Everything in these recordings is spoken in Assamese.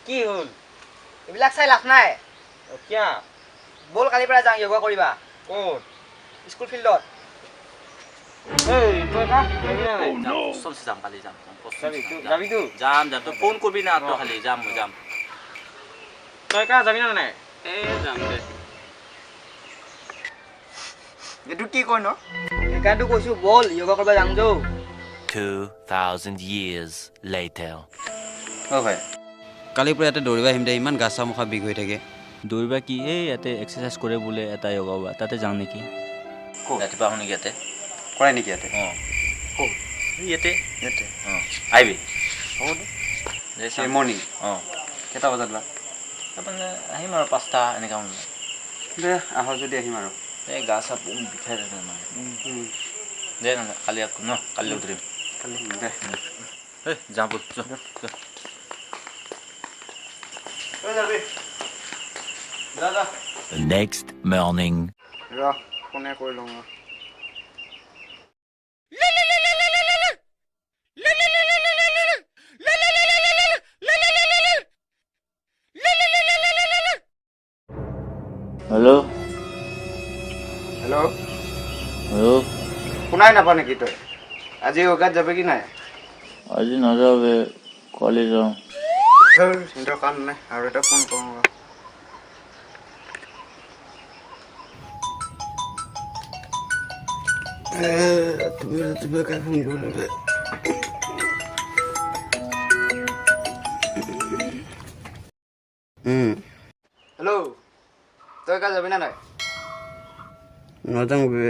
কি হ'ল? এইবিলাক চাই লাভ নাই। কিয়া? ব'ল, কালিৰ পৰা যাওঁ য়োগা কৰিবা। ক'ত? স্কুল ফিল্ডত। এই তই কা যাবি না নাই? চব যাম, কালি যাম। যাবি তই? যাবি তো? যাম যাম, তই ফোন কৰিবি না তই খালি, যাম মই যাম। তই কা যাবি না নাই? এই যাম দে। এইটো কি কয় ন, সেইকাৰণেতো কৈছোঁ ব'ল য়োগা কৰিব যাওঁ যৌ। 2,000 years later. অ' ভাই, কালিৰ পৰা ইয়াতে দৌৰিব আহিম দে, ইমান গা চা মুখা বিষ হৈ থাকে। দৌৰিবা কি, এই ইয়াতে এক্সাৰচাইজ কৰে বোলে এটা য়োগা, তাতে যাওঁ নেকি ৰাতিপুৱা? আহোঁ নেকি ইয়াতে? কৰাই নেকি ইয়াতে? অঁ। ক'ত? ইয়াতে। ইয়াতে? অঁ, আহিবি। হ'ব দে। মৰ্ণিং? অঁ। কেইটা বজাত বা? তাৰমানে আহিম আৰু 5টা এনেকুৱা মানে। দে, আহ যদি আহিম আৰু। এই গা চা বিষাই থাকে মানে। দে নহ'লে কালি আকৌ ন, কালি লগ ধৰিম। কালি দে। এই যাওঁ ব'ল, যোৱা। The next morning. ৰ, ফোনে কৰি লওঁ ৰ। হেল্ল'। হেল্ল'। হেল্ল'। শুনাই নাপা নেকি তই? আজি য়োগাত যাবি কি নাই? আজি নাযাওঁ বে, কালি যাওঁ। সিহঁতৰ কাম নাই। আৰু এটা ফোন কৰোঁ ৰ। ৰাতিপুৱা ৰাতিপুৱা কাই ফোন কৰিলে? হেল্ল', তই কা যাবি না নাই? নাযাওঁ বে।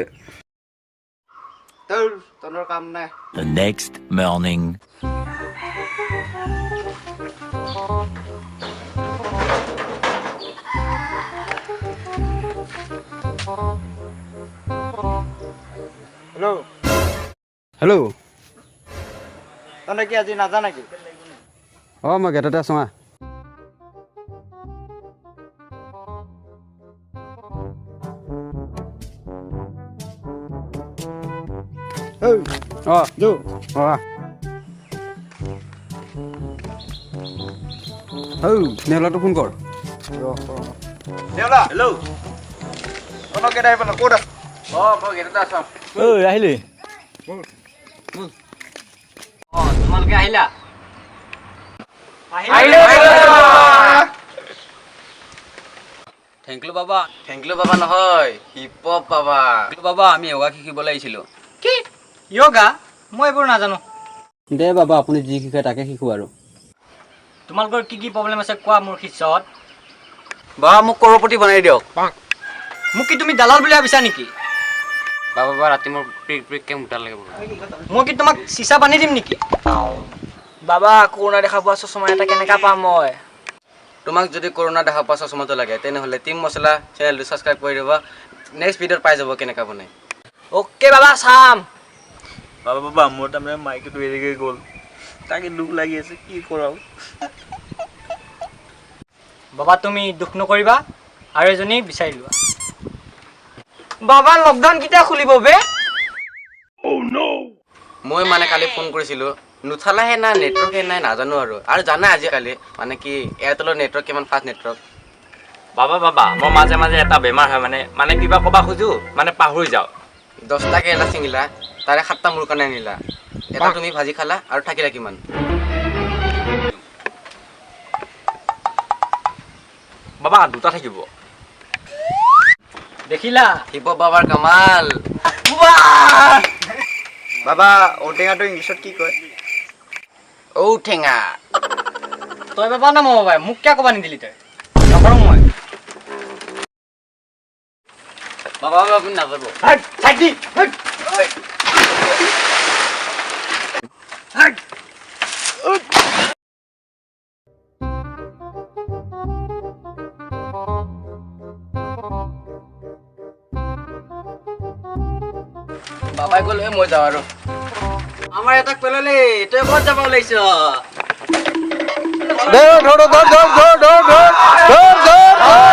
তোৰ তহঁতৰ কাম নাই। The next morning. Hello. Hello. তহঁতে কি আজি নাযা নেকি? অঁ, মই গেটতে আছোঁ, আহ। অঁ। যৌ। অঁ, হৌ নেওলাটো ফোন কৰ। দেউলা। হেল্ল'। তহঁতৰ কেইটা আহিব ন? ক'ত আছ? অঁ, মই গেটতে আছোঁ। ঐ, আহিলি? অঁ, তোমালোকে আহিলা? Thank U বাবা। Thank U বাবা নহয়, হিপ হপ বাবা। বাবা, আমি য়োগা শিকিবলৈ আহিছিলোঁ। কি য়োগা? মই এইবোৰ নাজানো। দে বাবা, আপুনি যি শিকায় তাকে শিকোঁ আৰু। তোমালোকৰ কি কি প্ৰব্লেম আছে কোৱা মোৰ শিষ্যত। বাবা, মোক কৰপতি বনাই দিয়ক। মোক কি তুমি দালাল বুলি ভাবিছা নেকি? বাবা বাবা, ৰাতি মোৰ প্ৰিক প্ৰিককে মুতা লাগে। মই কি তোমাক চিচা বান্ধি দিম নেকি? বাবা, কৰোণা দেখা পোৱা চশমা এটা কেনেকা পাম মই? তোমাক যদি কৰোণা দেখা পোৱা চশমাটো লাগে, তেনেহ'লে টিম মছলা চেনেলটো ছাবস্ক্ৰাইব কৰি দিব, নেক্সট ভিডিঅ'ত পাই যাব কেনেকুৱা বনাই। অ'কে বাবা, চাম। বাবা বাবা, মোৰ তাৰমানে মাইকীটো এৰি গ'ল, তাকে দুখ লাগি আছে, কি কৰাওঁ? বাবা, তুমি দুখ নকৰিবা, আৰু এজনী বিচাৰি লোৱা। বাবা, লকডাউন কেতিয়া খুলিব বে? মই মানে কালি ফোন কৰিছিলোঁ, নুঠালাহে না নেটৱৰ্কহে নাই নাজানো আৰু। আৰু জানা আজিকালি মানে কি এয়াৰটেলৰ নেটৱৰ্ক কিমান ফাষ্ট নেটৱৰ্ক। বাবা বাবা, মই মাজে মাজে এটা বেমাৰ হয়, মানে মানে কিবা ক'বা খোজো, মানে পাহৰি যাওঁ। 10টা কেৰেলা ছিঙিলা, তাৰে 7টা মোৰ কাৰণে আনিলা, এটা তুমি ভাজি খালা আৰু থাকিলা কিমান? বাবা, 2টা থাকিব। দেখিলা? শিৱ বাবাৰ কামাল। বাবা, ঔটেঙাটো ইংলিছত কি কয়? ঔটেঙা। তই বাবা না মই বাবাই? মোক কিয় ক'বা নিদিলি তই? নকৰোঁ মই। বাবা বাবা, আপুনি নাযাব। বাবাই ক'লে মই যাওঁ আৰু। আমাৰ এটাক পেলালে, তই ক'ত যাব ওলাইছ? ধৰ ধৰ ধৰ ধৰ ধৰ ধৰ ধৰ ধৰ ধৰ।